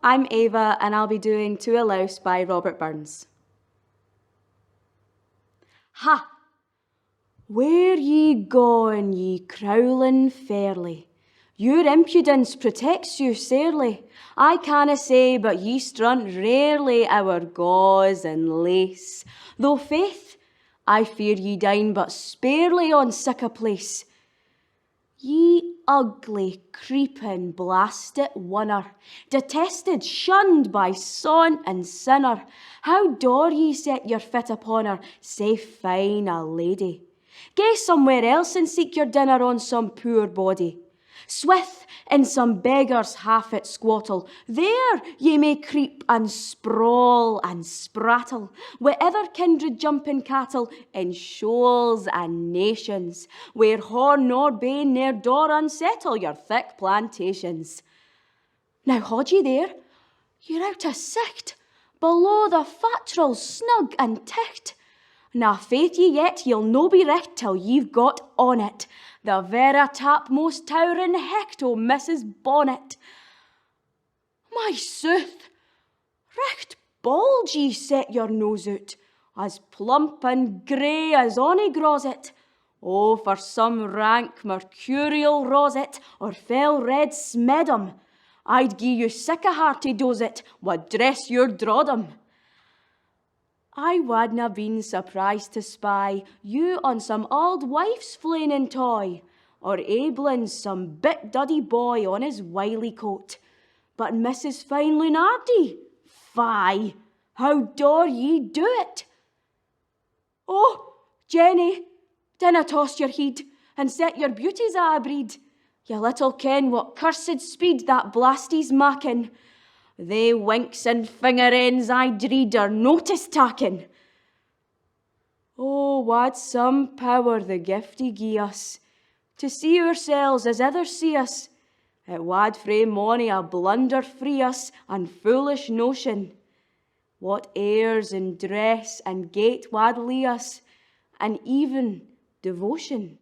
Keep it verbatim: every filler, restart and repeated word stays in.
I'm Ava and I'll be doing To a Louse by Robert Burns. Ha! Where ye gaun, ye crowlin ferlie? Your impudence protects you sairly. I canna say but ye strunt rarely ower gauze and lace, though faith, I fear ye dine but sparely on sic a place. Ye ugly, creepin, blastit wonner, detested, shunned by son and sinner, how daur ye set your fit upon her, sae fine a lady? Gae somewhere else and seek your dinner on some poor body. Swith in some beggar's half-it squattle, there ye may creep and sprawl and sprattle, wi ither kindred jumpin cattle in shoals and nations, where horn nor bane ne'er daur unsettle your thick plantations. Now haud ye there, you're out o sicht, below the fattrel snug and ticht. Na faith ye yet, ye'll no be richt till ye've got on it, the verra tapmost tow'rin hecht o Missus Bonnet. My sooth, richt bauld ye set your nose oot, as plump and grey as ony groset. Oh, for some rank mercurial roset or fell red smedum, I'd gie you sic a hearty doset wad dress your droddum. I wadna been surprised to spy you on some auld wife's flainin toy, or aiblin some bit duddy boy on his wily coat. But Missus Fine Lunardi, fie, how daur ye do it? Oh, Jenny, dinna toss your heid, and set your beauties a breed. Ye little ken what cursed speed that blastie's makkin. They winks and finger ends I dreed are notice takkin. Oh, wad some power the giftie gie us, to see ourselves as ithers see us, it wad frae mony a blunder free us and foolish notion. What airs and dress and gait wad lee us, and even devotion.